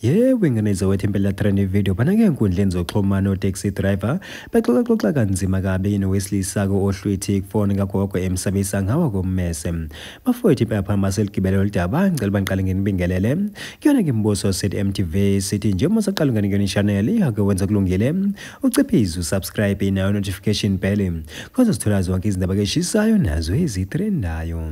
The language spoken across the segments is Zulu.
Yebo, ingane zawethu impela trend video bana-ke enkundleni zokuxhumana o-taxi driver baxoxaxoxa kanzima kabi nowesilisa-ke ohlwithe ifoni kagogo emsabisa ngawa kommese. Bafowethu impela phambi maseligibele lolu daba, ngicela bangiqale nginibingelele. Kuyona-ke Mbuso sithi MTV sithi njengoba usaqala ungene kuyona i-channel iyake wenza kulungile. Uciphize usubscribe nayo notification bell khoze sithola zonke izindaba eshisayo nazo ezitrendayo.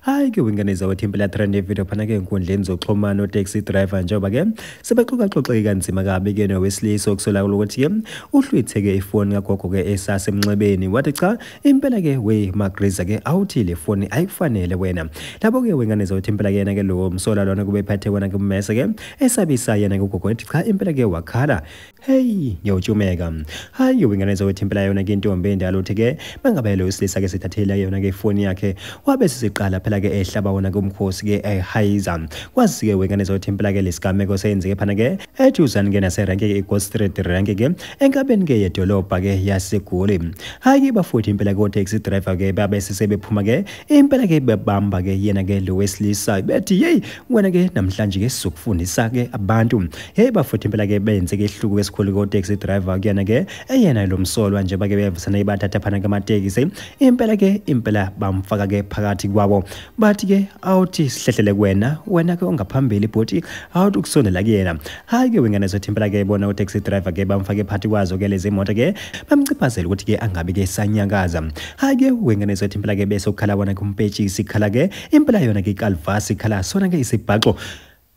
Hhayi-ke wengane zawethu impela trend video phana-ke enkundleni zokuxhumana o-taxi driver njengoba-ke sebexoxaxoxeke kanzima kabi-ke nowesilisa okusolakala ukuthi-ke uhlwithe-ke ifoni kagogo-ke esasemnxebeni, wathi cha impela-ke we magriza-ke awuthi le foni ayikufanele wena. Lapho-ke wengane zawethu impela-ke yena-ke lo msola lona kube ephathe wona-ke ummese-ke esabisa yena-ke ugogo, ethi cha impela-ke wakhala, hey ngiyawutshumeka. Hhayi wengane zawethu impela yona-ke intombi endala uthi-ke bangabe lo wesilisa-ke sithathela yona-ke ifoni yakhe, wabe sesiqala phela-ke ehlaba wona-ke umkhosi-ke ehayiza. Kwazi-ke wengane zawethu impela-ke lesigameko seyenzeke phana-ke eduzane-ke naserenke-ke i-Gold Street rank-ke enkabeni-ke yedolobha-ke yaseGoli. Hhayi-ke bafowethu impela-ke o-taxi driver-ke babe sebephuma-ke impela-ke bebamba-ke yena-ke lo wesilisa bethi yeyi wena-ke namhlanje-ke sizokufundisa-ke abantu. Hey bafowethu impela-ke benze-ke isihluku esikhulu ko-taxi driver kuyena-ke eyena lo msolwa nje bake bevusana ibathatha phana-ke amatekisi impela-ke impela bamfaka-ke phakathi kwabo, bathi-ke awuthi sihlehlele kuwena wena-ke ongaphambili bhuti awuthi ukusondela kuyena. Hhayi-ke wengane zothi impela-ke bona u-taxi driver-ke bamfake phakathi kwazo-ke lezi moto-ke bamciphazela ukuthi-ke angabi-ke sanyakaza. Hhayi-ke wengane zothi impela-ke bese ukukhala wona-ke umpetshisi ikhala-ke impela yona-ke ikalvasi ikhala sona-ke isibhaxo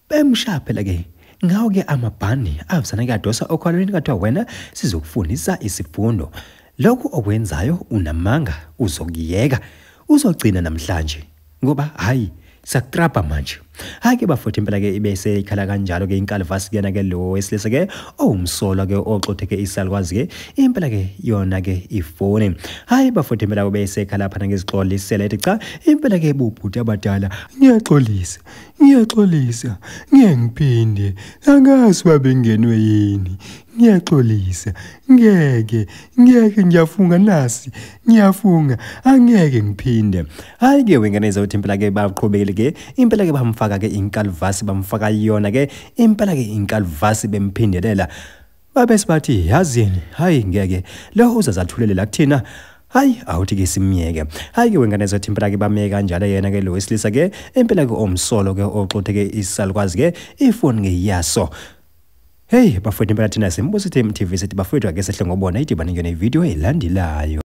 bemshaya phela-ke ngawo-ke amabhandi avusana-ke adosa okhalweni kathiwa wena sizokufundisa isifundo, lokhu okwenzayo unamanga uzokuyeka uzogcina namhlanje ngoba hhayi sakutrapa manje. Hhayi-ke bafowethu impela-ke ibe seyikhala kanjalo-ke inkalivasi kuyena-ke lo wesilisa-ke owumsolwa-ke oxothe-ke isalukwazi-ke impela-ke yona-ke ifoni. Hhayi bafowethu impela ube sekhala phana ngezixolisela ethi cha impela-ke bubhuti abadala ngiyaxolisa, ngiyaxolisa, ngeke ngiphinde, angazi babengenwe yini, ngiyaxolisa, ngeke, ngeke, ngiyafunga nasi, ngiyafunga, angeke ngiphinde. Hhayi-ke wengane zawethu impela-ke baqhubekile-ke impela-ke bamfaka-ke inkalivasi bamfaka yona-ke impela-ke inkalivasi bemphindelela, babe sibathi yazini hhayi ngeke lo uzazathulele la kuthina, hayi awuthi-ke simyeke. Hhayi-ke wengane zawethu impela-ke bamyeke kanjalo yena-ke lo wesilisa-ke impela-ke omsolo-ke oxothe-ke isalukwazi-ke ifoni-ke yaso. Hey bafowethu impela thina Simbuso TV sithi bafowethu ake sehle ngobona idibane ngene ividiyo elandelayo.